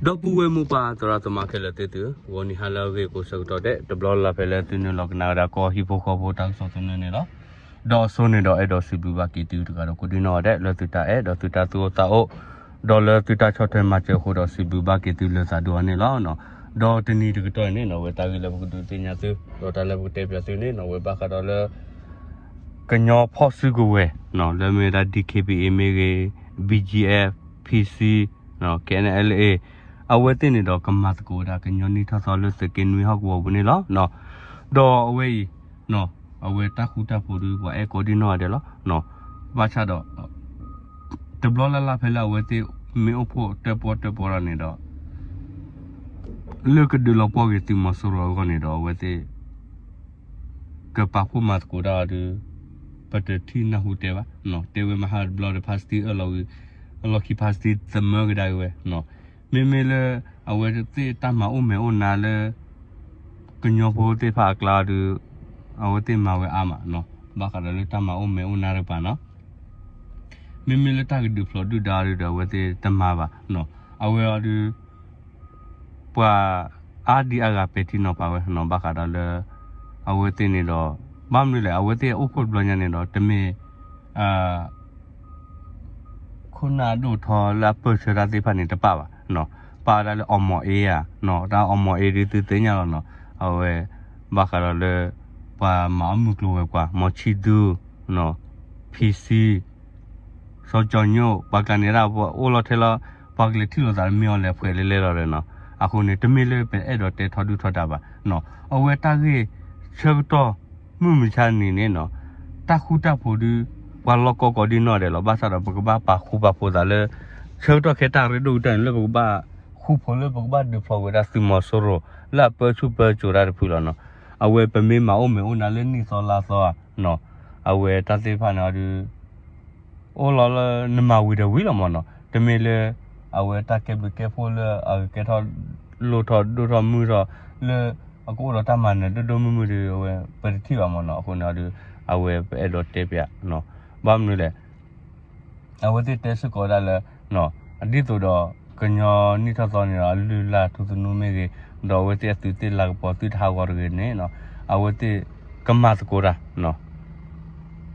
ဒီပုၢ်ဝဲၢ်မိၢ်ပၢ်သရၣ်သမါခဲလၢာ်သ့ၣ်သုဧၢ, ဂီၤနံၤဟါလၢအဂ့ၤကိးဆၢကတီၢ်ဒဲး တဘျီလၢ်လၢ်ဖဲလၢသုနုာ်လီၤကနၣ်ဝဲဒၣ်ကီၢ်ဟံၣ်ဖိဃီဖိတၢ်ကစီၣ်သနၢၣ်န့ၣ်လီၤ. ဒီးအစိန့ၣ်ဒီးအဲၣ်ဒိးစံးဘျုးဘၣ်က့ၤသုတဂၤဒီးကိးဒံနီၢ်ဂၤဒဲး လၢသုတၢ်အဲၣ်ဒီးသုတၢ်သူၣ်အိၣ်သးအိၣ် ဒီးလၢသုတၢ်ဆီၣ်ထွဲမၤစၢၤအဃိဒီးစံးဘျုးဘၣ်က့ၤသုလၢသးဒိၣ်အီၤန့ၣ်လီၤ. ဒီးတနံၤတကတီၢ်အံၤန့ၣ်နီၣ် အဝဲတၢ်ဂ့ၢ်လၢပကဒုးသ့ၣ်ညါသု ဒီးတၢ်လၢပကတဲပၠးသုန့ၣ်နီၣ် အဝဲဘၣ်ဃးဒီးလၢ ကညီဖီၣ်စုကဝဲၤ လၢမ့ၢ်ဝဲဒၣ် DKBA မ့ၢ်ဂ့ၤ BGF, PC, KNLA အဝဲသ့ၣ်န့ၣ်ဒီးကမၤသကိးဝဲဒၣ်ကညီနံၣ်ထီၣ်သီလၢသုးက့နွံဟီၣ်ကဝီၤပူၤန့ၣ်လီၤ. ဒီးအဝဲအံၤ အဝဲတၢ်ဃူတၢ်ဖိးဒုးပှၤအဲၣ်ကိးဒံနီၢ်ဂၤဒဲးလီၤ. ဘၣ်ဆၣ်ဒီး တဘျီလၢ်လၢ်ဖဲလၢအဝဲသ့ၣ်မ့ၢ်အိၣ်ဖှိၣ်တၢၣ်ပီၣ်တၢၣ်ပီလီၤန့ၣ်ဒီး လၢကဒုးလီၤပှီၢ်က့ၤသုးမီၤစိရိၤအဂီၢ်န့ၣ်ဒီး အဝဲသ့ၣ် ကပာ်ဖှိၣ်မၤသကိးတၢ်အီၤဒီး ပတထံၣ်နၢ်ဟူတဲဘၣ်. တဲဝဲမဟါတဘျီဒီး ဖါစတံအၢၣ်လီၤဝံၤ အလီၢ်ခံဖါစတံသမၢကဒါက့ၤဝဲ. မ့မ့ၢ်လၢ အဝဲသ့ၣ်တၢ်မၤအိၣ်မဲာ်အိၣ်နါလၢ ကညီဖိသ့ၣ်တဖၣ်အကျါအီၤဒီး အဝဲသ့ၣ်မၤဝဲအါမးနီၣ်. ဘၣ်ဃးဒီးလၢတၢ်မၤအိၣ်မဲာ်အိၣ်နါတကပၤနီၣ် မ့မ့ၢ်လၢတၢ်ကဒုးဖျိးဒုၣ်ဒါအီၤဒီး အဝဲသ့ၣ်တမၤဘၣ်. အဝဲအီၤဒီး ပှၤအါဒံအါဂၤပဲာ်ထံနီၤဖးဝဲနီၣ် ဘၣ်ဃးဒီးလၢ အဝဲသ့ၣ်န့ၣ်ဒီး ဘၣ်မနုၤလဲၣ် အဝဲသ့ၣ်အိၣ်ဖှိၣ်တဘျီညါန့ၣ်ဒီး တမ့ၢ် ခိၣ်နၢ်အဒိၣ်ထီလၢအပၢၢ်ဆၢတၢ်သ့ၣ်တဖၣ်န့ၣ်တပၣ်ဘၣ်. ပၣ်ဝဲဒၣ်လၢအီၣ်မီၣ်အ့ဧါ, တၢ်အီၣ်မီၣ်အ့ဒ်သုသ့ၣ်ညါလီၤနီၣ် အဝဲ ဘၣ်ဃးဒီးလၢ ပှၤမၤအီၣ်မုၢ်ကျိၤဝဲၤကွာ် မီၣ်ဆံၣ်သူ ဖံဆံ စီၤကၠီၤညိၣ် ပှၤကျါန့ၣ်ဒၣ်ပှၤအိၣ်လီၤထဲလီၤ ပှၤကလဲၤထံၣ်လိာ်သးတမ့ၢ်အီၤလဲၤဖှဲးလဲၤလဲၤလီၤဒီးနီၣ်. အဃိန့ၣ် တမ့ၢ်လၢပအဲၣ်ဒိးတဲထီဒုၣ်ထီဒါဘၣ်. အဝဲတၢ်ဂ့ၢ်ဆၢကတီၢ်မုၢ်မဆါနံၤန့ၣ်နီၣ် တၢ်ဃူတၢ်ဖိးဒုး ပှၤလီၢ်ကီၢ်ကိးဒံနီၢ်ဒဲးလီၤ. ဘၣ်ဆၣ်ဒီးပကဘၣ်ပာ်ဃူပာ်ဖိးသးလၢ ဆၢကတီၢ်ခဲတၢ်ရ့ဒိၣ်ကတၢၢ်န့ၣ် လၢပကဘၣ်ဃူဖိးလၢပကဘၣ်ဒုးဖျိးဝဲဒၣ်သုးမီၤစိရိၤ လၢအပၢဆူၣ်ပၢစိးတၢ်တဖုလီၤနီၣ်. အဝဲပမ့ၢ်မၤအိၣ်မဲာ်အိၣ်နါလၢနံၣ်သီလါသီဧါ အဝဲတၢ်သ့ၣ်တဖၣ်န့ၣ်အီၤဒုး အိၣ်လီၤလၢနမၤဝံၤဒီးဝံၤလီၤမ့ၢ်နီၣ်. တမ့ၢ်လၢ အဝဲတၢ်ကဲဘျုးကဲဖှိၣ်လၢအကကဲထီၣ်လိၣ်ထီၣ်ဒိၣ်ထီၣ်မုၢ်ထီၣ် လၢအကအိၣ်ဒီးတၢ်မၤနၢၤဒိၣ်ဒိၣ်မုၢ်မုၢ်ဒီး အဝဲပတထံၣ်ဘၣ်မ့ၢ်နီၣ်. အဃိန့ၣ်အီၤဒုး အဝဲပအဲၣ်ဒိးတဲပၠး ဘၣ်မနုၤလဲၣ် အဝဲသ့ၣ်တဲစ့ၢ်ကီးဝဲဒၣ်လၢ ဒ်သိးဒီးကညီနံၣ်ထီၣ်သီန့ၣ်ဒီး အလုၢ်အလၢ်ထူသနူမ့ၢ်ဂ့ၤ ဒီးအဝဲသ့ၣ်အသုးသ့ၣ်လၤကပီၤသုတဟးဂီၤတဂ့ၤန့ၣ် အဝဲသ့ၣ်ကမၤသကိးတၢ်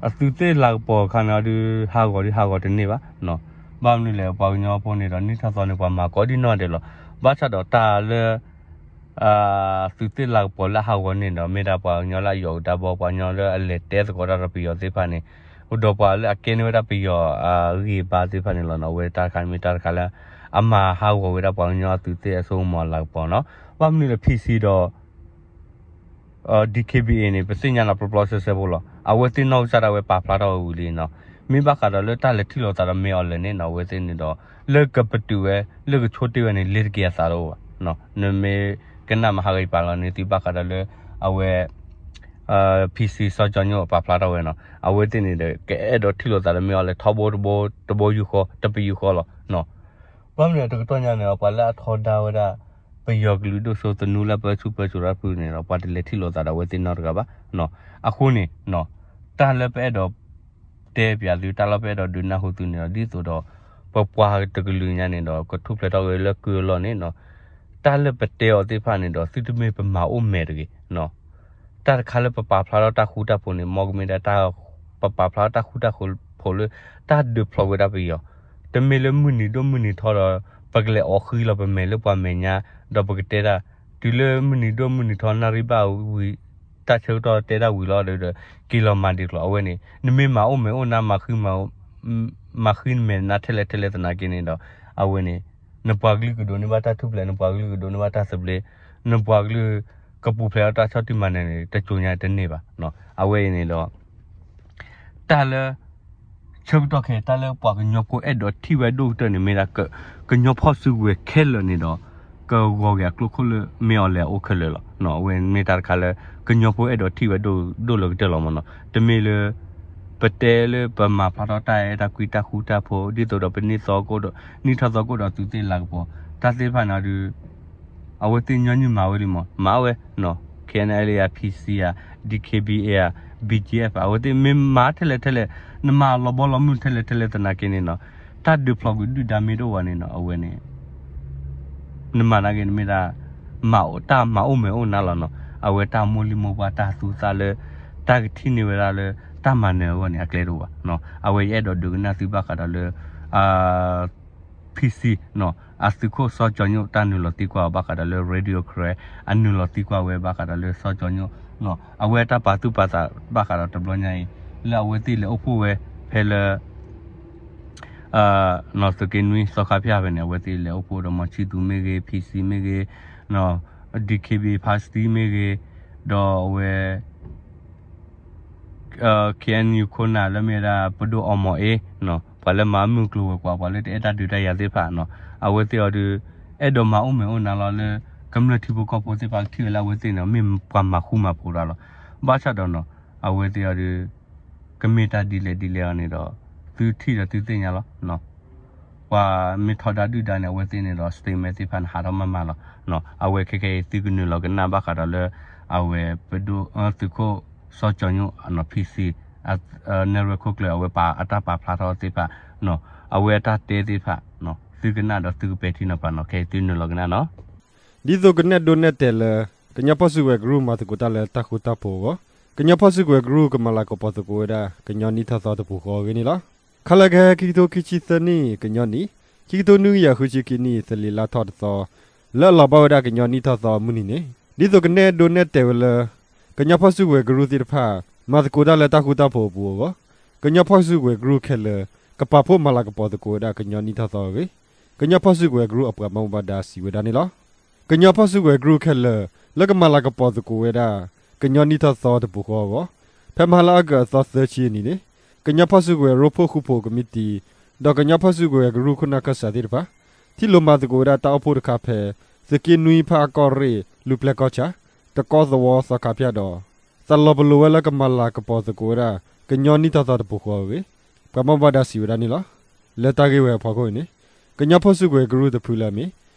အသုးသ့ၣ်လၤကပီၤအခါန့ၣ်အီၤဒုး ဟးဂီၤဒုးဟးဂီၤတန့ၢ်ဘၣ်. ဘၣ်မနုၤလဲၣ် ပှၤကညီဖိန့ၣ်ဒီး နံၣ်ထီၣ်သီန့ၣ် ပှၤမၤကိးဒံနီၢ်ဒဲးလီၤ. ဘၣ်ဆၣ်ဒီးတၢ်လၢ သုးသ့ၣ်လၤကပီၤလၢအဟးဂီၤန့ၣ်ဒီး မ့ၢ်ဒၣ်ပှၤကညီလၢအယီၤကဒါဘီ ပှၤကညီလၢအလဲၤတဲသကိးတၢ်ဒီးပယီၤသ့ၣ်တဖၣ်န့ၣ် ဒီးပှၤလၢအကဲန့ၢ်ဝဲဒၣ်ပယီၤအဂံၢ်အဘါသ့ၣ်တဖၣ်န့ၣ်လီၤနီၣ်. အဝဲတၢ်တခါန့ၣ်မ့ၢ်တၢ်တခါလၢ အမၤဟးဂီၤဝဲဒၣ်ပှၤကညီအသုးသ့ၣ်အစိကမီၤအလၤကပီၤနီၣ်. ဘၣ်မနုၤလဲၣ် ဖံဆံဒီး DKBA န့ၣ် ပသ့ၣ်ညါလီၤပျီပျီဆှဲဆှဲဖိလီၤ. အဝဲသ့ၣ်နီၢ်ကစၢ်ဒၣ်ဝဲပာ်ဖျါထီၣ်ဝဲဝံၤလံနီၣ်. မ့ၢ်ဘၣ်ဃးဒီးလၢတၢ်လဲၤထံၣ်လိာ်သးဒီးမ့ၢ်အီၤလဲၣ်န့ၣ်နီၣ် အဝဲသ့ၣ်န့ၣ်ဒီး လၢကပတုာ်ဝဲ လၢကဆိတ့ၢ်ဝဲန့ၣ် လ့ၤတက့ၤအသးတအိၣ်ဘၣ်. နမ့ၢ်ကနၣ်မဟါဂ့ၤပာ်လီၤန့ၢ်သုဘၣ်ဃးဒီးလၢ အဝဲ ဖံဆံ စီၤကၠီၤညိၣ်ပာ်ဖျါထီၣ်ဝဲနီၣ်. အဝဲသ့ၣ်န့ၣ်ဒီး ကအဲၣ်ဒိးထံၣ်လိာ်သးဒီးမ့ၢ်အီၤလဲၣ် ထီဘိတဘိ တဘိယူၢ်ဃီ တပယူၢ်ဃီလီၤ. ဘၣ်မနုၤတကတီၢ်ညါန့ၣ် ပှၤလၢအထီဒါဝဲဒၣ် ပယီၤကလုာ်ဒိၣ်စိသနူလၢပၢဆူၣ်ပၢစိးတၢ်တဖုန့ၣ်ဒီး ပှၤတလဲၤထံၣ်လိာ်သးဒီးအဝဲသ့ၣ်နီတဂၤဘၣ်. အဃိန့ၣ် တၢ်လၢပအဲၣ်ဒိးတဲပၠးသု တၢ်လၢပအဲၣ်ဒိးဒုးနၢ်ဟူသုန့ၣ်ဒီး ဒ်သိးဒီး ပပှၤတကလုာ်ညါန့ၣ်ဒီး ကထူၣ်ဖျဲးထီၣ်က့ၤလၢကုၢ်အလီၢ်န့ၣ် တၢ်လၢပတဲအီၤသ့ၣ်တဖၣ်န့ၣ်ဒီး သုတမ့ၢ်ပမၤအိၣ်မဲာ်တဂ့ၤ တၢ်တခါလၢပပာ်ဖျါထီၣ်တၢ်ဃူတၢ်ဖိးန့ၣ် မ်ကမ့ၢ်ဒၣ်တၢ် ပပာ်ဖျါထီၣ်တၢ်ဃူတၢ်ဖိးလၢ တၢ်ဒုးဖျိးဝဲဒၣ်ပယီၤ, တမ့ၢ်လၢမုၢ်နံၤဒိၣ်မုၢ်နံၤထီဒီး ပကလဲၤအီၣ်ဃံလီၤပမဲာ်လၢပှၤမဲာ်ညါ ဒီးပကတဲဒၣ် တုၤလၢမုၢ်နံၤဒိၣ်မုၢ်နံၤထီနၣ်ရံၣ်ဘၣ်ဝံၤ တၢ်ဆၢကတီၢ်တဲဒၣ်ဝံၤလီၤဒီး က့ၤလီၤမၤဒံးကျိၤ အဝဲန့ၣ် နမ့ၢ်မၤအိၣ်မဲာ်အိၣ်နါ မၤဃံနမဲာ်နါထဲလဲၣ်ထဲလဲၣ်သနာ်က့န့ၣ်ဒီး အဝဲန့ၣ် နပှၤကလုာ်ကဒိးန့ၢ်ဘၣ်တၢ်ထူၣ်ဖျဲး နပှၤကလုာ်ကဒိးန့ၢ်ဘၣ်တၢ်သဘျ့ နပှၤကလုာ်ကပူၤဖျဲးထီၣ်တၢ်ဆီၣ်တံၢ်မၤနၢၤန့ၣ် တစိၤညါတန့ၢ်ဘၣ်. အဝဲအံၤန့ၣ်ဒီး တၢ်လၢ ဆၢကတီၢ်ခဲ တၢ်လၢပှၤကညီဖိအဲၣ်ဒိးထံၣ်ဝဲဒိၣ်ကတၢၢ်န့ၣ် မ့ၢ်ဒၣ် ကညီဖီၣ်စုကဝဲၤခဲလၢာ်န့ၣ်ဒီး ကဂီၤက့ၤအကျိခိၣ်လၢမ့ၢ်အီၤလဲၤအအိၣ်ခဲလၢာ်လီၤ. အဝဲမ့ၢ်တၢ်တခါလၢ ကညီဖိအဲၣ်ဒိးထံၣ်ဝဲဒိၣ်လၢကတၢၢ်လီၤမ့ၢ်နီၤ. တမ့ၢ်လၢ ပတဲလၢပမၤဖျါထီၣ်တၢ်အဲၣ်တၢ်ကွံတၢ်ဃူတၢ်ဖိး ဒ်သိးဒီးပနံၣ်ထီၣ်သီကိၣ်ဒီး နံၣ်ထီၣ်သီကိၣ်ဒီးသုးသ့ၣ်လၤကပီၤ တၢ်သ့ၣ်တဖၣ်န့ၣ်ဒီး အဝဲသ့ၣ်ညီနုၢ်မၤဝဲလံမး မၤဝဲ KNLA ဧါ PC ဧါ DKBA ဧါ BGF ဧါ အဝဲသ့ၣ်မ့ၢ်မၤထဲလဲၣ်ထဲလဲၣ် နမၤလီၤဘီလီၤမုၢ်ထဲလဲၣ်ထဲလဲၣ်သနာ်က့န့ၣ်နီၤ တၢ်ဒုးဖျိးကွံာ်ဒုၣ်ဒါမ့ၢ်တအိၣ်ဘၣ်န့ၣ်နီၤ အဝဲန့ၣ် နမၤနာ်က့ နမ့ၢ်ဒၣ် မၤတၢ်မၤအိၣ်မဲာ်အိၣ်နါလီၤနီၤ. အဝဲတၢ်မိၢ်လံၢ်မိၢ်ပှၢ်တၢ်သူသၣ်လၢ တၢ်ကထံၣ်န့ၢ်ဝဲဒၣ်လၢ တၢ်မၤနၢၤအဂီၢ်န့ၣ် အကျဲတအိၣ်ဘၣ်နီၤ. အဝဲယအဲၣ်ဒိးဒုးကနၣ်သုဘၣ်ဃးဒီးလၢ PC နီၤ အသုးခိၣ်စီၤကၠီၤညိၣ် တၢ်နုာ်လီၤသံကွၢ်အီၤဘၣ်ဃးဒီးလၢ Radio Karen အနုာ်လီၤသံကွၢ်ဝဲဘၣ်ဃးဒီးလၢစီၤကၠီၤညိၣ် အဝဲတၢ်ပာ်သူၣ်ပာ်သးဘၣ်ဃးဒီးတဘျီညါအံၤ လၢအဝဲသ့ၣ်လဲၤအိၣ်ဖှိၣ်ဝဲ ဖဲလၢ နီၤ သုးက့နွံ သီခါဖၠၣ်ဖဲန့ၣ် အဝဲသ့ၣ်လဲၤအိၣ်ဖှိၣ်ဒီး မီၤဆံၣ်သူမ့ၢ်ဂ့ၤ PC မ့ၢ်ဂ့ၤ နီၤ DKBA ဖါစတံမ့ၢ်ဂ့ၤ ဒီးအဝဲ KNU ခိၣ်နၢ်လၢမ့ၢ်ဝဲဒၣ် ပဒိၣ်အီမီၤအ့ နီၤ ပှၤလၢမၤမုၢ်ကျိၤဝဲၤကွာ် ပှၤလၢတအဲၣ်တၢ်ဒုးတၢ်ယၤသ့ၣ်တဖၣ်နီၤ အဝဲသ့ၣ်အီၤဒီး အဲၣ်ဒိးမၤအိၣ်မဲာ်အိၣ်နါလီၤလၢ ကမျၢၢ်ထံဖိကီၢ်ဖိသ့ၣ်တဖၣ်ကထံၣ်ဝဲလၢအဝဲသ့ၣ်န့ၣ် မ့ၢ်ပှၤမၤဃူမၤဖိးတၢ်လီၤ. ဘၣ်ဆၣ်ဒီးနီၤ အဝဲသ့ၣ်အီၤဒီး ကမ့ၢ်တၢ်ဒ်လဲၣ်ဒ်လဲၣ်အီၤန့ၣ်ဒီး သုထံၣ်ဒီးသုသ့ၣ်ညါလီၤ. ပှၤမ့ၢ်ထီဒါဒုၣ်ဒါန့ၣ် အဝဲသ့ၣ်န့ၣ်ဒီး statement သ့ၣ်တဖၣ်န့ၣ် ဟးထီၣ်မးမးလီၤ. အဝဲခဲခဲအံၤ သုကနုာ်လီၤကနၣ်ဘၣ်ဃးဒီးလၢ အဝဲပဒိၣ်သုးခိၣ်စီၤကၠီၤညိၣ် PC နဲၣ်ရွဲၣ်ခိၣ်ကျၢၢ် အဝဲပာ်အတၢ်ပာ်ဖျါထီၣ်သ့ၣ်တဖၣ် အဝဲအတၢ်တဲသ့ၣ်တဖၣ် သုကနၣ်ဒီးသုကပဲာ်ထံနီၤဖးနီၤ ခဲအံၤသုနုာ်လီၤကနၣ်နီၤ. ဒ်သိးကနဲၣ်ဒိနဲၣ်တဲာ်လၢ ကညီဖီၣ်စုကဝဲၤကရူၢ်မၤသကိးတၢ်လၢတၢ်ဃူတၢ်ဖိးအဂီၢ် ကညီဖီၣ်စုကဝဲၤကရူၢ်ကမၤလၤကပီၤသကိးဝဲဒၣ် ကညီနံၣ်ထီၣ်သီတပူၤဃီအဂ့ၢ်န့ၣ်လီၤ. ခါလၢကဟဲ ခံကထိခံဆံသၢနံၣ် ကညီနံၣ် ခံကထိနွံကယၤဃုဆံခံနံၣ် သလ့ၤလါထီၣ်တသီ လၢအလီၤဘၣ်ဝဲဒၣ်ကညီနံၣ်ထီၣ်သီအမုၢ်နံၤန့ၣ် ဒ်သိးကနဲၣ်ဒိနဲၣ်တဲာ်ဝဲလၢ ကညီဖီၣ်စုကဝဲၤကရူၢ်သ့ၣ်တဖၣ် မၤသကိးတၢ်လၢတၢ်ဃူတၢ်ဖိးအပူၤအဂီၢ် ကညီဖီၣ်စုကဝဲၤကရူၢ်ခဲလၢာ် ကပာ်ဖှိၣ်မၤလၤကပီၤသကိးဝဲဒၣ်ကညီနံၣ်ထီၣ်သီအဂ့ၢ် ကညီဖီၣ်စုကဝဲၤကရူၢ်အပှၤဘၣ်မူဘၣ်ဒါစံးဝဲဒၣ်န့ၣ်လီၤ. ကညီဖီၣ်စုကဝဲၤကရူၢ်ခဲလၢာ် လၢကမၤလၤကပီၤသကိးဝဲဒၣ် ကညီနံၣ်ထီၣ်သီတပူၤဃီအဂီၢ် ဖဲမဟါလၢအီကူးအသီသၢဆံအနံၤန့ၣ် ကညီဖီၣ်စုကဝဲၤရိဖှိၣ်ဃူဖိးကမံးတံာ် ဒီးကညီဖီၣ်စုကဝဲၤကရူၢ်ခိၣ်နၢ်ခၢၣ်စးသ့ၣ်တဖၣ် ထံၣ်လိာ်မၤသကိးဝဲဒၣ်တၢ်အိၣ်ဖှိၣ်တခါဖဲ သုးက့နွံဖၣ်အကီၢ်ရ့ၣ် လူၤပျဲၢ်ကီၢ်ဆၣ် တကီသဝီသီခါဖၠၣ်ဒီး သးလီၤပလိာ်ဝဲလၢကမၤလၤကပီၤသကိးဝဲဒၣ် ကညီနံၣ်ထီၣ်သီတပူၤဃီအဂ့ၢ် ပှၤဘၣ်မူဘၣ်ဒါစံးဝဲဒၣ်န့ၣ်လီၤ. လၢတၢ်ဂ့ၢ်ဝဲအဖီခိၣ်အံၤန့ၣ် ကညီဖီၣ်စုကဝဲၤကရူၢ်တဖုလၢအမ့ၢ်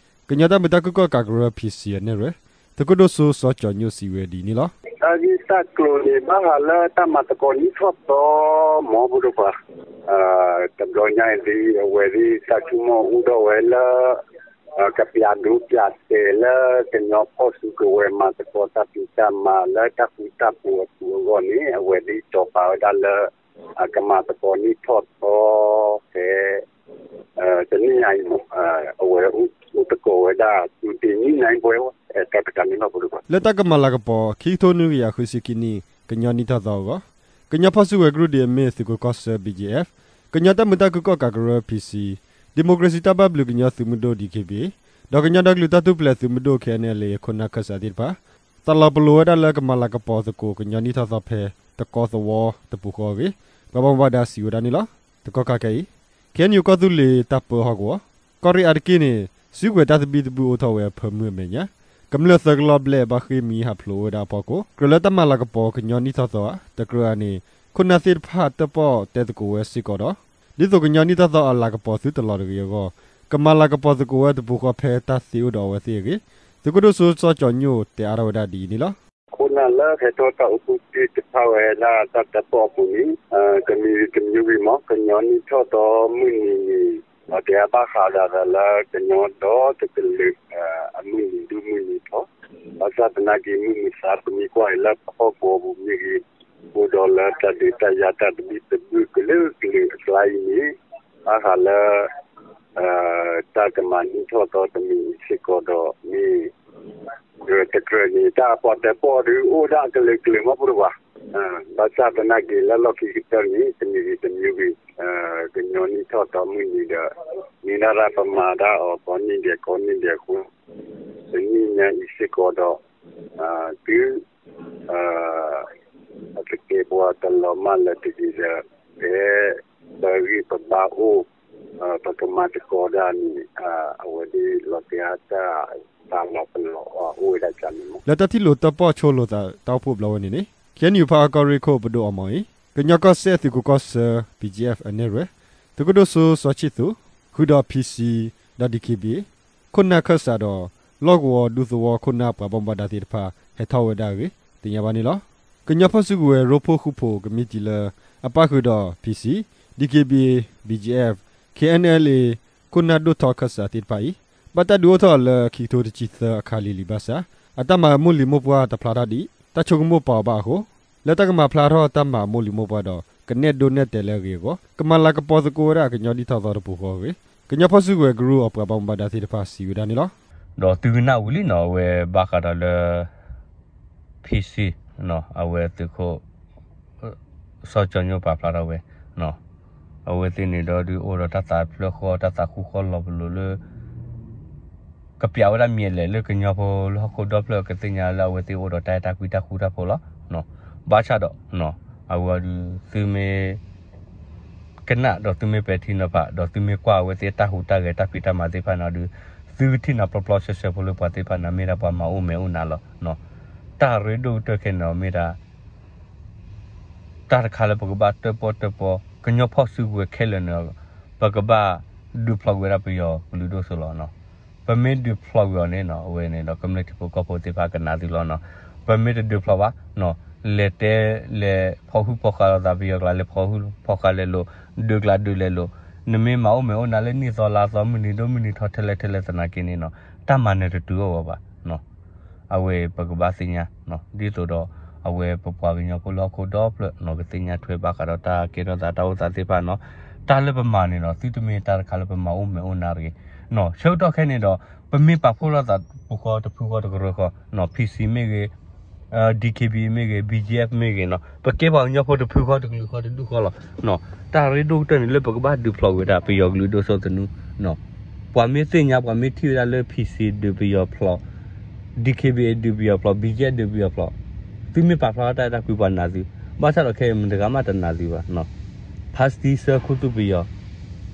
ကညီတၢ်မုာ်တၢ်ခုၣ်ကီၣ်ကးကရၢ PC အနဲၣ်ရွဲၣ် သုးခိၣ်ဒိၣ်စိစီၤကၠီၤညိၣ်စံးဝဲဒ်အံၤန့ၣ်လီၤ. တၢ်ဂ့ၢ်တၢ်ကျိၤန့ၣ် ဘၣ်ဃးလၢတၢ်မၤသကိးနံၣ်ထီၣ်သီ မ့ၢ်ပဒိၣ်ပှၤ တဘျီညါအံၤဒ်အဝဲဒ်တၢ်ဆိကမိၣ်အိၣ်ထီၣ်ဝဲလၢ ကပျးဒိပျးတဲာ်လၢကညီဖီၣ်စုကဝဲၤမၤသကိးတၢ်ဖံးတၢ်မၤလၢတၢ်ဃူတၢ်ဖိးအပူၤအဂီၢ်န့ၣ် အဝဲဒ်တီၤပာ်ဝဲဒၣ်လၢ ကမၤသကိးနံၣ်ထီၣ်သီ ဖဲ တနံၣ်ညါအံၤမ့ၢ် အဝဲအိၣ်သကိးဝဲဒၣ် သုးတ့ၢ်နံၣ်ညါအံၤပဝဲ တၢ်တကးန့ၣ်လီၤပဒိၣ်ပှၤ လၢတၢ်ကမၤလၤကပီၤ ခံကထိနွံကယၤဃုဆံခံနံၣ် ကညီနံၣ်ထီၣ်သီအဂီၢ် ကညီဖီၣ်စုကဝဲၤကရူၢ်ဒ်အမ့ၢ်သုးခိးကီၢ်ဆၢ BGF, ကညီတၢ်မုာ်တၢ်ခုၣ်ကီၣ်ကးကရၢ PC, ဒံၣ်မိၣ်ကရ့ၣ်စံၣ်တၢ်ဘၣ်ဘျုးကညီသုးမုၢ်ဒိၣ် DKBA ဒီးကညီဒီကလုာ်တၢ်ထူၣ်ဖျဲးသုးမုၢ်ဒိၣ် KNLA ခိၣ်နၢ်ခၢၣ်စးသ့ၣ်တဖၣ် သးလီၤပလိာ်ဝဲဒၣ်လၢကမၤလၤကပီၤသကိးကညီနံၣ်ထီၣ်သီဖဲ တကီသဝီတပူၤဃီအဂ့ၢ် ပှၤဘၣ်မူဘၣ်ဒါစံးဝဲဒၣ်န့ၣ်လီၤ. တကီၢ်ခါခဲအံၤ KNU ကီၢ်သူလ့ၤတၢ်ပၢဟီၣ်ကဝီၤ ကီၢ်ရ့ၣ်အါတက့ၢ်န့ၣ် စုကဝဲၤတၢ်သဘံၣ်သဘုၣ်အိၣ်ထီၣ်ဝဲအဖၢမုၢ်အမဲာ်ညါ ကမျၢၢ်သၢကလီၢ်ဘျဲၣ်ဘၣ်ဃ့ၢ်မှံဟးဖျိးဝဲဒၣ်အဖီခိၣ် ကြၢးလၢတၢ်မၤလၤကပီၤကညီနံၣ်ထီၣ်သီဧါ တကြၢးဧါန့ၣ် ခိၣ်နၢ်သ့ၣ်တဖၣ်တၢၣ်ပီၣ်တဲသကိးဝဲစ့ၢ်ကီးဒီး ဒ်သိးကညီနံၣ်ထီၣ်သီအလၤကပီၤသုတလီၤတဂ့ၤအဂီၢ် ကမၤလၤကပီၤသကိးဝဲတပူၤဃီဖဲတၢ်သ့အိၣ်ဒီးအဝဲသ့ၣ်အဂ့ၢ် သုးခိၣ်ဒိၣ်စိစီၤကၠီၤညိၣ်တဲအါထီၣ်ဝဲဒၣ်ဒ်အံၤန့ၣ်လီၤ. ခိၣ်နၢ်လၢဟဲထီၣ်တၢ်အိၣ်ဖှိၣ်သ့ၣ်တဖၣ်ဝဲဒၣ်တၢ်တၢၣ်ပီၣ်အပူၤန့ၣ် တမံၤတမံၤဂ့ၤမး ကညီနံၣ်ထီၣ်သီမုၢ်နံၤန့ၣ် ပတဲအါဘၣ်ဃးဒီးလၢကညီဒီတကလုာ် အမုၢ်နံၤဒိၣ်မုၢ်နံၤထီ ဘၣ်ဆၣ်သနာ်က့ မုၢ်မဆါပမ့ၢ်ကွၢ်အံၤလၢပဟီၣ်ကဝီၤပူၤမ့ၢ်ဂ့ၤ အိၣ်ဒီးလၢတၢ်ဒုးတၢ်ယၤတၢ်သဘံၣ်သဘုၣ်ကလုာ်ကလုာ်အကျါအံၤန့ၣ် ဘၣ်ဃးလၢ တၢ်ကမၤနံၣ်ထီၣ်သီတမံၤအံၤစ့ၢ်ကီးဒီးမ့ၢ် တကြၢးန့ၣ် တၢ်ပီၣ်တဲပီၣ်ဒုးအိၣ်ဒၣ်ကလုာ်ကလုာ်မးပဒိၣ်ပှၤ ဘၣ်ဆၣ်သနာ်က့လၢလီၢ်ခံကတၢၢ်န့ၣ် တမံၤဂ့ၤတမံၤဂ့ၤ ကညီနံၣ်ထီၣ်သီမုၢ်နံၤဒီး မ့ၢ်ဒၣ်ရၣ်ပမၤဒၣ်အီၤကိးနံၣ်ဒဲးကိးနံၣ်ဒဲးအဃိ တနံၣ်ညါအံၤစ့ၢ်ကီးဒီး သု အတကဲပှၤတလီၤမၢ်လၢၤတဂ့ၤဒီး ဖဲပဂံၢ်ပဘါအိၣ် ပကမၤသကိးဒၣ်န့ၣ် အဝဲဒၣ်လီၤတဲာ်တၢ်သးလီၤပလိာ်အိၣ်ဝဲဒၣ်န့ၣ်မး လၢတၢ်ထံၣ်လိာ်တၢၣ်ပီၣ်ဆိလိာ်သးတၢ်အိၣ်ဖှိၣ်ဘျီဝဲန့ၣ်န့ၣ် KNU ဖၣ်အါကီၢ်ရ့ၣ်ခိၣ်ပဒိၣ်အီမီၤအ့ ကညီကီၢ်စဲၣ်သုးခိးကီၢ်ဆၢ BGF အနဲၣ်ရွဲၣ် သုးခိၣ်ဒိၣ်စိစီၤဆံၣ်သူး ဃုာ်ဒီး PC ဒီး DKBA ခိၣ်နၢ်ခၢၣ်စးဒီး လီၢ်ကဝီၤဒူသဝီခိၣ်နၢ်ပှၤဘၣ်မူဘၣ်ဒါသ့ၣ်တဖၣ် ဟဲထီၣ်ဝဲဒၣ်အဂ့ၢ် သ့ၣ်ညါဘၣ်န့ၣ်လီၤ. ကညီဖီၣ်စုကဝဲၤရိဖှိၣ်ဃူဖိးကမံးတံာ်လၢ အပၣ်ဃုာ်ဒီး PC, DKBA, BGF, KNLA ခိၣ်နၢ်ဒိၣ်ထီခၢၣ်စးသ့ၣ်တဖၣ်အံၤ ဘၣ်တၢ်ဒုးအိၣ်ထီၣ်လၢခံကထိတဆံသၢအခါလံၤလံၤဘၣ်ဆၣ်, အတၢ်မၤမိၢ်လံၤမိၢ်ပှၢ်တဖျါထီၣ်ဒံး တၢ်ဆိကမိၣ်ပာ်အီၤဘၣ်အဃိ, လၢတၢ်ကမၤဖျါထီၣ်တၢ်မၤမိၢ်လံၤမိၢ်ပှၢ်ဒီး ကနဲၣ်ဒိးနဲၣ်တဲာ်လၢအဂ့ၤအဂီၢ် ကမၤလၤကပီၤသကိးဝဲဒၣ်ကညီဒ်ထီၣ်သီတပူၤဃီအဂ့ၢ် ကညီဖီၣ်စုကဝဲၤကရူၢ်အပှၤဘၣ်မူဘၣ်ဒါသ့ၣ်တဖၣ်စံးဝဲဒၣ်န့ၣ်လီၤ. ဒီးသုကနၣ်ဝံၤလံနီၤ အဝဲဘၣ်ဃးဒီးလၢ ဖံစံ အဝဲသုးခိၣ် စီၤကၠီညိၣ်ပာ်ဖျါထီၣ်ဝဲ, အဝဲသ့ၣ်န့ၣ်ဒီးဒုးအိၣ်ဒီးတၢ်သးဖျၢၣ်ဃီ တၢ်သးဃူဃီလီၤပလိာ်လၢ ကပျးဝဲဒၣ်မံၤအလဲၣ်လၢကညီဖိလၢဟီၣ်ခိၣ်ဒီဖျၢၣ်ကသ့ၣ်ညါလၢအဝဲသ့ၣ်အိၣ်ဒီးတၢ်အဲၣ်တၢ်ကွံတၢ်ဃူတၢ်ဖိးလီၤ. ဘၣ်ဆၣ်ဒီး အဝဲဒုးသုမ့ၢ် ကနၣ်ဒီးသုမ့ၢ်ပဲာ်ထံနီၤဖး ဒီးသုမ့ၢ်ကွၢ်အဝဲသ့ၣ်တၢ်ဟူးတၢ်ဂဲၤတၢ်ဖံးတၢ်မၤသ့ၣ်တဖၣ်န့ၣ်ဒီး သုကထံၣ်န့ၣ်ပျီပျီဆှဲဆှဲဖိလၢပှၤသ့ၣ်တဖၣ်န့ၣ် မ့ၢ်ဒၣ်ပှၤမၤအိၣ်မဲာ်အိၣ်နါလီၤ. တၢ်ရ့ဒိၣ်ကတၢၢ်ခဲန့ၣ်ဒီးမ့ၢ်ဒၣ် တၢ်တခါလၢပကဘၣ်တၢၣ်ပီၣ်တၢၣ်ပီ ကညီဖီၣ်စုကဝဲၤခဲလၢာ်န့ၣ် ပကဘၣ်ဒုးဖျိးကွံာ်ဝဲဒၣ်ပယီၤကလုာ်ဒိၣ်စိလီၤ. ပမ့ၢ်ဒုးဖျိးကွံာ်အီၤန့ၣ် အဝဲန့ၣ်ဒီးကမျၢၢ်ထံဖိကီၢ်ဖိသ့ၣ်တဖၣ်ကနၣ်သုလီၤ. ပမ့ၢ်တဒုးဖျိးဘၣ် လဲၤတဲ လဲၤဖီၣ်ဟုၣ်ဖီၣ်ဃာ်လိာ်သးပယီၤကျါ လဲၤဖီၣ်ဟုၣ်ဖီၣ်ဃာ်လဲၤလိာ် ဒုးကျါဒုးလဲၤလိာ် နမ့ၢ်မၤအိၣ်မဲာ်အိၣ်နါလၢနံၣ်သီလါသီ မုၢ်နံၤဒိၣ်မုၢ်နံၤထီထဲလဲၣ်ထဲလဲၣ်သနာ်က့န့ၣ် တၢ်မၤနၢၤတတုၤအီၣ်ဝဲဘၣ်. အဝဲပကဘၣ်သ့ၣ်ညါ ဒ်သိးဒီး အဝဲပပှၤကညီဖိလၢဟီၣ်ခိၣ်ဒီဖျၢၣ်န့ၣ် ကသ့ၣ်ညါထွဲဘၣ်ဃးဒီးတၢ်ကဲထီၣ်သးတၢ်အိၣ်သးသ့ၣ်တဖၣ်န့ၣ်, တၢ်လၢပမၤန့ၣ်ဒီး သုတမ့ၢ်တၢ်တခါလၢပမၤအိၣ်မဲာ်အိၣ်နါတဂ့ၤ. ဆၢကတီၢ်ခဲန့ၣ်ဒီး ပမ့ၢ်ပာ်ဖှိၣ်လိာ်သးတပူၤဃီတဖုဃီတကရၢဃီ ဖံစံမ့ၢ်ဂ့ၤ DKBA မ့ၢ်ဂ့ၤ BGF မ့ၢ်ဂ့ၤန့ၣ် ပကဲပှၤကညီဖိတဖုဃီတကလုာ်ဃီတဒူၣ်ဃီလီၤ. တၢ်ရ့ဒိၣ်ကတၢၢ်န့ၣ်လၢပကဘၣ်ဒုးဖျိးကွံာ်ဝဲဒၣ်ပယီၤကလုာ်ဒိၣ်စိသနူ ပှၤမ့ၢ်သ့ၣ်ညါ ပှၤမ့ၢ်ထံၣ်ဝဲဒၣ်လၢ ဖံစံ ဒုးပယီၤဖျိး, DKBA ဒုးပယီၤဖျိး, BGF ဒုးပယီၤဖျိး, သုမ့ၢ်ပာ်ဖျါထီၣ်တၢ်အဲၣ်တၢ်ကွံပှၤနာ်သု, ဘၣ်ဆၣ်ဒီးခဲအံၤမတၤတဂၤမးတနာ်သုဘၣ်. ဖါစတံ ဆၢခူသူၣ်ပယီၤ,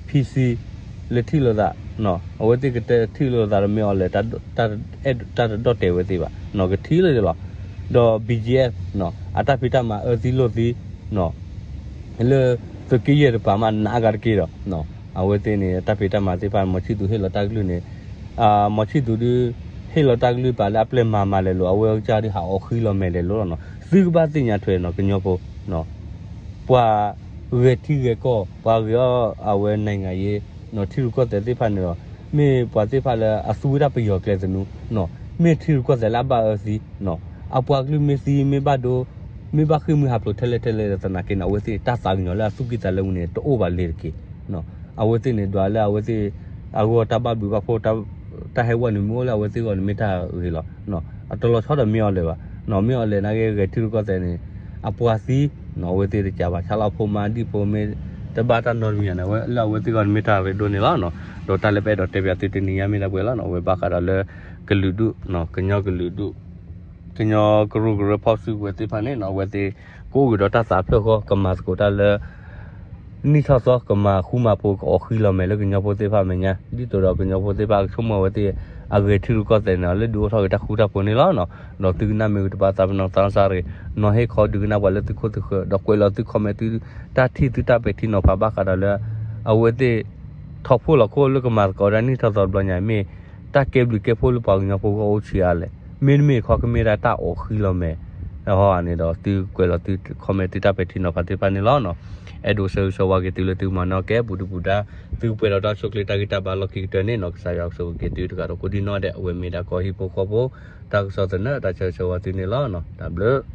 ဖံစံ လဲၤထံၣ်လိာ်သး, အဝဲသ့ၣ်ကတဲထံၣ်လိာ်သးဒီးမ့ၢ်အီၤလဲၣ်, တၢ်တဒိၣ်တဲာ်ဝဲသ့ၣ်ဘၣ်, ကထံၣ်လၢာ်လီၤ. ဒီး BGF အတၢ်ဖံးတၢ်မၤအၢသံလိာ်သံ လၢသုးက့ယဲၢ်တပၤမးနးဂၤတက့ၢ်ဒီး အဝဲသ့ၣ်န့ၣ် တၢ်ဖံးတၢ်မၤသ့ၣ်တဖၣ် မီၤဆံၣ်သူးဟ့ၣ်လီၤတၢ်ကလုၢ်န့ၣ်, မီၤဆံၣ်သူးဒုး ဟ့ၣ်လီၤတၢ်ကလုၢ်ပာ်လၢအပျဲၢ်မၤမၤလဲၤလိာ် အဝဲအကစၢ်ဒုးဟးအီၣ်ဃံလီၤမဲာ်လဲၤလိာ်လီၤနီၤ. သုကဘၣ်သ့ၣ်ညါထွဲနီၤ ကညီဖိ ပှၤဂဲၤထံဂဲၤကီၢ် ပှၤဂ့ၤအီၣ်အဝဲ နိုင်ငံရေး ထံရူၢ်ကီၢ်သဲးသ့ၣ်တဖၣ်န့ၣ်ဒီး မ့ၢ်ပှၤသ့ၣ်တဖၣ်လၢအသူဝဲဒၣ်ပယီၤကျဲသနူ, မ့ၢ်ထံရူၢ်ကီၢ်သဲးလၢအဘၣ်အၢသံ, အပှၤကလုာ်မ့ၢ်သံမ့ၢ်ဘၣ်ဒိ မ့ၢ်ဘၣ်ဃ့ၢ်မှံဟးဖျိးထဲလဲၣ်ထဲလဲၣ်သနာ်က့န့ၣ် အဝဲသ့ၣ်တၢ်သးကညီၤလၢအသူၣ်ကံၢ်သးလဲမူန့ၣ် တအိၣ်ဘၣ်လ့ၤတက့ၢ်. အဝဲသ့ၣ်န့ၣ် ဒွးလၢအဝဲသ့ၣ် အဂီၢ်တၢ်ဘၣ်ဘျုးဘၣ်ဖှိၣ် တၢ်ဟဲဝဲန့ၣ်မ့ၢ်အိၣ်လၢအဝဲသ့ၣ်အဂီၢ်န့ၣ်မ့ၢ်တၢ်ဂ့ၤလီၤ. အတလီၤဆီဒီးမ့ၢ်အီၤလဲၣ်ဘၣ်, မ့ၢ်အီၤလဲၣ်နာ်က့ ဂဲၤထံရူၢ်ကီၢ်သဲးန့ၣ် အပှၤသံ အဝဲသ့ၣ်တကးဘၣ် ဆါလီၤဖိမါဒံၣ်ဖိမ့ၢ် တဘၣ်တၢ်နီတမံၤန့ၣ် လၢအဝဲသ့ၣ်အဂီၢ်န့ၣ်မ့ၢ်တၢ်ရ့ဒိၣ်န့ၣ်လီၤ. ဒီးတၢ်လၢပအဲၣ်ဒိးတဲပၠးသုတနံၤညါမ့ၢ်ဒၣ်ပှဲၤလီၤနီၤ. အဝဲဘၣ်ဃးဒီးလၢ ကလုာ်ဒူၣ် ကညီကလုာ်ဒူၣ် ကညီကရူၢ်ကရၢဖီၣ်စုကဝဲၤသ့ၣ်တဖၣ်န့ၣ်နီၤ အဝဲသ့ၣ် ကအိၣ်က့ၤဒီးတၢ်သးဖျၢၣ်ဃီ ကမၤသကိးတၢ်လၢ နံၣ်ထီၣ်သီ ကမၤဃူမၤဖိး ကအီၣ်ဃံလီၤမဲာ်လၢကညီဖိသ့ၣ်တဖၣ်အမဲာ်ညါ ဒ်သိးဒီးကညီဖိသ့ၣ်တဖၣ်ကဆိကမိၣ်အဝဲသ့ၣ် အဂဲၤထံရူၢ်ကီၢ်သဲးန့ၣ် လၢဒုးအိၣ်ထီၣ်က့ၤတၢ်ဃူတၢ်ဖိးန့ၣ်လီၤ. ဒီးသုကနၣ်မ့ၢ်ဂ့ၤတဘၣ်သးပ့ၤနီၣ်သးစၢ်ရ့ၣ် နီၤဟ့ၣ်ခီဒုးကနၣ်ပှၤလၢသုခိၣ်သုဃၢၤ ဒီးကွဲးလီၤသု comment သုတၢ်ထံၣ်သုတၢ်ပဲာ်ထံနီၤဖးဘၣ်ဃးဒီးလၢ အဝဲသ့ၣ် ထီၣ်ဖှိၣ်လီၤခိၣ်လၢကမၤသကိးဒၣ်နံၣ်ထီၣ်သီတဘျီညါ မ့ၢ်တၢ်ကဲဘျုးကဲဖှိၣ်လၢပှၤကညီဖိဂီၢ်အိၣ်ဆံးအါလဲၣ်, မ့တမ့ၢ်ခီကမ့ၢ်ဒၣ်တၢ်အီၣ်ဃံလီၤမဲာ် ဟီန့ၣ်ဒီးသုကွဲးလီၤသု comment သုတၢ်ပဲာ်ထံနီၤဖးသ့ၣ်တဖၣ်န့ၣ်လီၤ. အဲၣ်ဒိးဆၢဂ့ၤဆၢဝါက့ၤသုလၢသုကမၤနီၣ်ကဲပူၤဒုပူၤဒါ သုကပှဲၤဒီးတၢ်ဆိၣ်ချ့တၢ်ဂံၢ်တၢ်ဘါလီၢ်ခံကတၢၢ်န့ၣ်နီၤ ကစၢ်ယွၤကဆိၣ်ဂ့ၤက့ၤသုတဂၤဒီးကိးဒံနီၢ်ဒဲး အဝဲမ့ၢ်ဒၣ်ကီၢ်ဟံၣ်ဖိဃီဖိ တၢ်ကစီၣ်သနၢၣ်တၢ်ဆၢဂ့ၤဆၢဝါသုန့ၣ်လီၤ. တၢ်ဘျုး